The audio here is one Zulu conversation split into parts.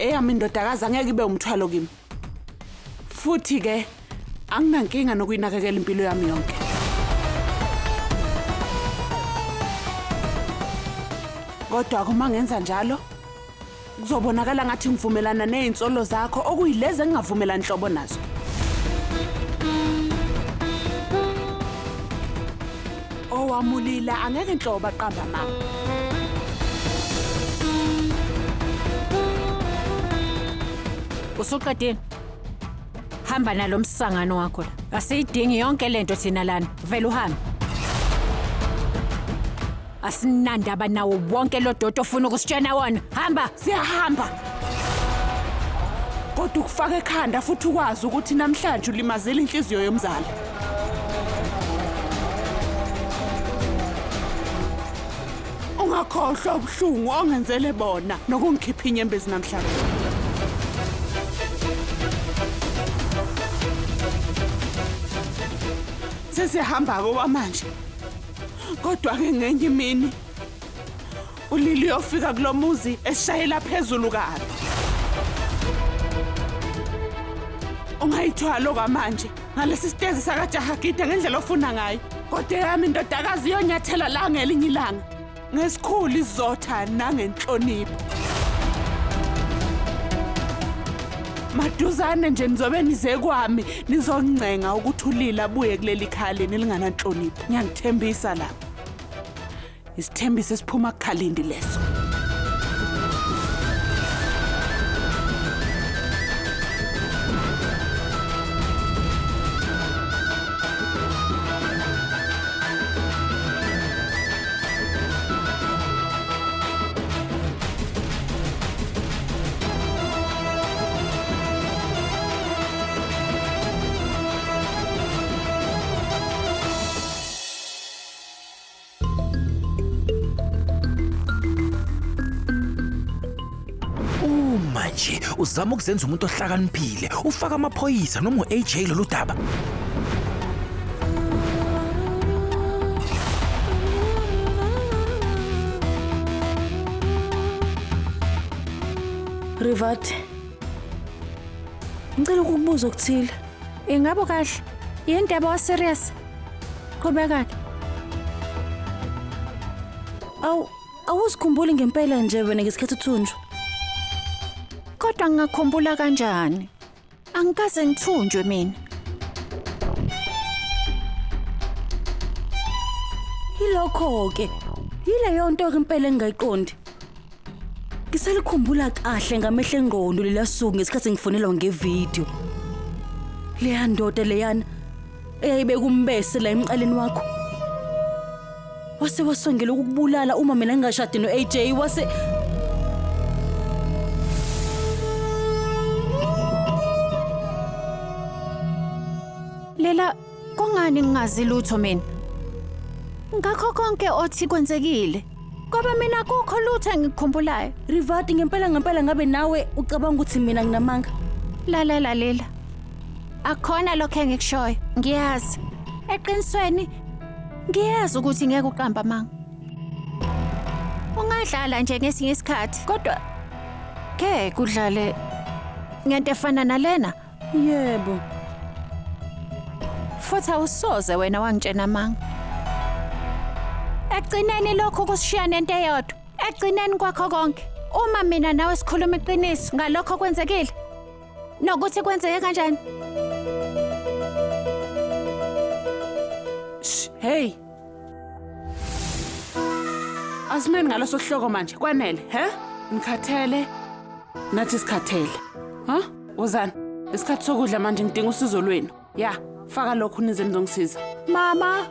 Eyami indodakazi angeke ibe umthwalo kimi. Futhi ke anginankinga nokuyinakekela impilo yami yonke. Kodwa uma ngenza njalo kuzobonakala ngathi ngivumelana nezinsolo zakho okuyilezi engingavumelani nhlobo nazo. Owamulila angeke nhlobo aqamba amanga. Usuqedile? Hamba nalo msangano wakho la. Asiyidingi yonke lento thina lana. Vele uhambe. Asinandaba nawo wonke lo doti ofuna ukusitshena wona. Hamba. Siyahamba. Kodwa ukufaka ekhanda futhi ukwazi ukuthi namhlanje ulimazile inhliziyo yomzali. Ungakhohlwa ubuhlungu ongenzele bona nokungikhipha inyembezi namhlanje. Sesihamba-ke okwamanje. Kodwa-ke ngenye imini uLili uyofika kulo muzi eshayela phezulu kabi. Ungayithwali okwamanje ngalesi sitezi sakajahagide ngendlela ofuna ngayo. Kodwa eyami indodakazi iyonyathela la ngelinye ilanga ngesikhulu isizotha nangenhlonipho. Maduzane nje nizobe nize kwami nizoncenga ukuthi uLili abuye kuleli khaya leni elingananhlonipho. Ngiyanithembisa lapho. Isithembiso esiphuma kukhalindi leso. Uma nje uzama ukuzenza umuntu ohlakaniphile, ufaka amaphoyisa noma u-AJ lolu daba. Rivat. Ngicela ukukubuza okuthile. Ingabe kahle? Yindaba wa serious? Qhubeka-ke. Awu, awuzikhumbuli ngempela nje wena ngesikhathi uthunjwa. Kodwa ngingakhumbula kanjani? Angikaze ngithunjwe mina. Yilokho-ke. Yileyo nto-ke impela engingayiqondi. Ngisalikhumbula kahle ngamehlo engqondo lela suku ngesikhathi ngifonelwa ngevidiyo. Leya ndoda leyana eyayibeka umbese la emqaleni wakho. Wase wasongela ukukubulala uma mina ngingashadi no-AJ wase Lela kungani ngingazi lutho mina? Ngakho konke othi kwenzekile. Ngoba mina kukho lutho engikukhumbulayo. Rivati ngempela ngempela ngabe nawe ucabanga ukuthi mina nginamanga? Lalela Lela. Akukhona lokho engikushoyo. Ngiyazi. Eqinisweni ngiyazi ukuthi ngeke uqamba amanga. Ungadlala nje ngesinye isikhathi kodwa ke kudlale ngento efana nalena. Yebo. Futhi awusoze wena wangitshena amanga. Ekugcineni lokhu kusishiya nento eyodwa. Ekugcineni kwakho konke, uma mina nawe sikhuluma iqiniso ngalokho okwenzekile, nokuthi kwenzeke kanjani. Shh, hey. Asimeni ngaleso sihloko manje, kwanele, he? Ngikhathele. Nathi sikhathele. Ha? Wozani. Isikhathi sokudla manje ngidinga usizo lwenu. Ya, faka lokhu nize nizongisiza. Mama,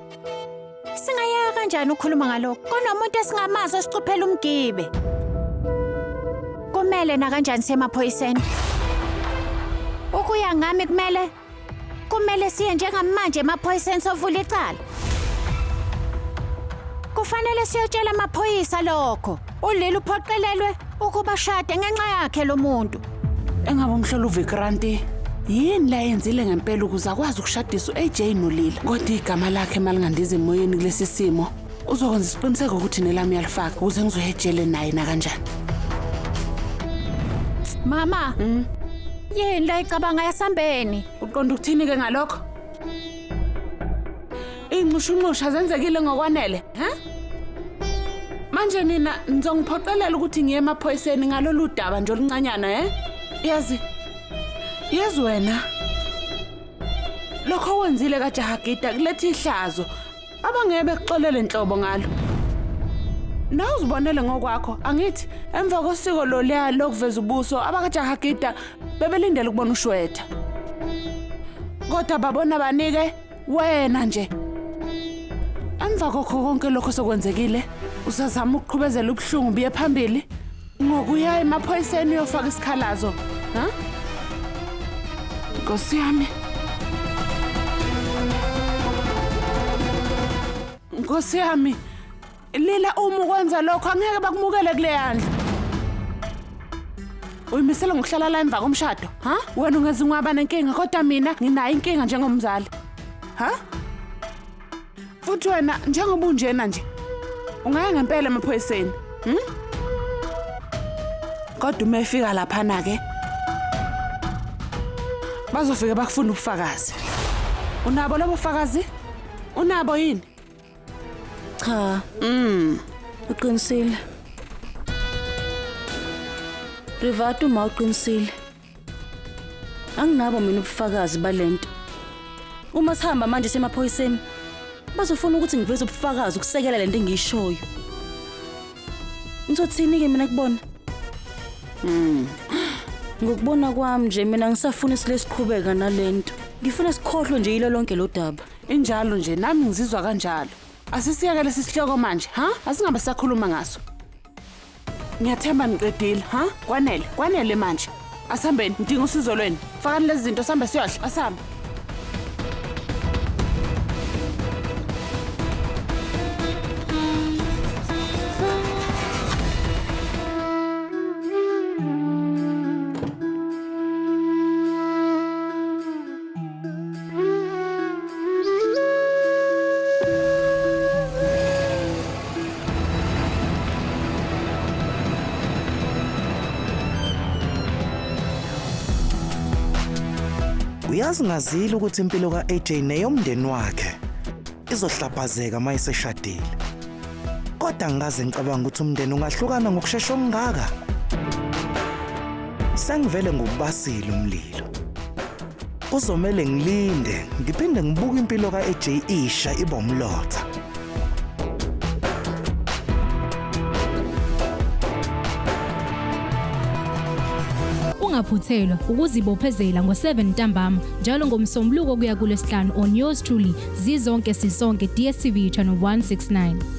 singayeka kanjani ukukhuluma ngalokho? Kunomuntu esingamazi osicuphela umgibe. Kumele nakanjani siye emaphoyiseni? Ukuya ngami kumele kumele siye njengamanje emaphoyiseni sovula icala. Kufanele siyotshela amaphoyisa lokho. ULili uphoqelelwe ukuba shade ngenxa yakhe lo muntu. Engabe umhlola uVikranti yini la yenzile ngempela ukuze akwazi ukushadisa u-AJ noLila. Kodwa igama lakhe malingandiza emoyeni kulesi simo. Uzokwenza isiqiniseko ukuthi nelami uyalifaka ukuze ngizoya ejele naye nakanjani. Mama. Yini la icabanga yasambeni? Uqonda ukuthini-ke ngalokho? Iy'nxushunxusha zenzekile ngokwanele, he? Manje nina nizongiphoqelela ukuthi ngiye emaphoyiseni ngalolu daba nje oluncanyana, he? Yazi, yazi wena. Lokho okwenzile kaJahagida kuletha ihlazo. Abangeke bekuxolele nhlobo ngalo. Nawe uzibonele ngokwakho, angithi emva kosiko loluya lokuveza ubuso abakaJahagida bebelindele ukubona uShwetha. Kodwa babona banike wena nje. Emva kokho konke lokho sokwenzekile, usazama ukuqhubezela ubuhlungu buye phambili ngokuya emaphoyiseni uyofaka isikhalazo, ha? Nkosi yami. Nkosi yami, lila uma ukwenza lokho angeke bakumukele kuleya ndlu. Uyimisela ngokuhlala la emva komshado, ha? Wena ungeze ungaba nenkinga kodwa mina nginayo inkinga njengomzali. Ha? Futhi wena njengoba unjena nje ungaya ngempela emaphoyiseni, Kodwa uma efika laphana ke bazofike bakufuna ubufakazi. Unabo lobo bufakazi? Unabo yini? Cha. Uqinisile. Rivati uma uqinisile. Anginabo mina ubufakazi balento. Uma sihamba manje semaphoyiseni bazofuna ukuthi ngiveze ubufakazi ukusekela lento engiyishoyo. Ngizothini ke mina kubona? Ngokubona kwami nje mina ngisafuna isile siqhubeka nalento. Ngifuna sikhohlwe nje yilo lonke lo daba. Injalo nje nami ngizizwa kanjalo. Asisiyeke lesi sihloko manje, ha? Asingabe sakhuluma ngaso. Ngiyathemba niqedile, ha? Kwanele, kwanele manje. Asihambeni, ngidinga usizo lwenu. Fakani lezi zinto sambe siyodla, asambe. Uyazi ngazile ukuthi impilo ka-AJ neyomndeni wakhe izohlaphazeka uma eseshadile. Kodwa angikaze ngicabanga ukuthi umndeni ungahlukana ngokushesha okungaka. Sengivele ngubasile umlilo. Kuzomele ngilinde ngiphinde ngibuke impilo ka-AJ isha iba umlotha. Ungaphuthelwa ukuzibophezela ngo-7 ntambama njalo ngomsombuluko kuya kulwesihlanu on yours truly zizonke sisonke DStv channel 169.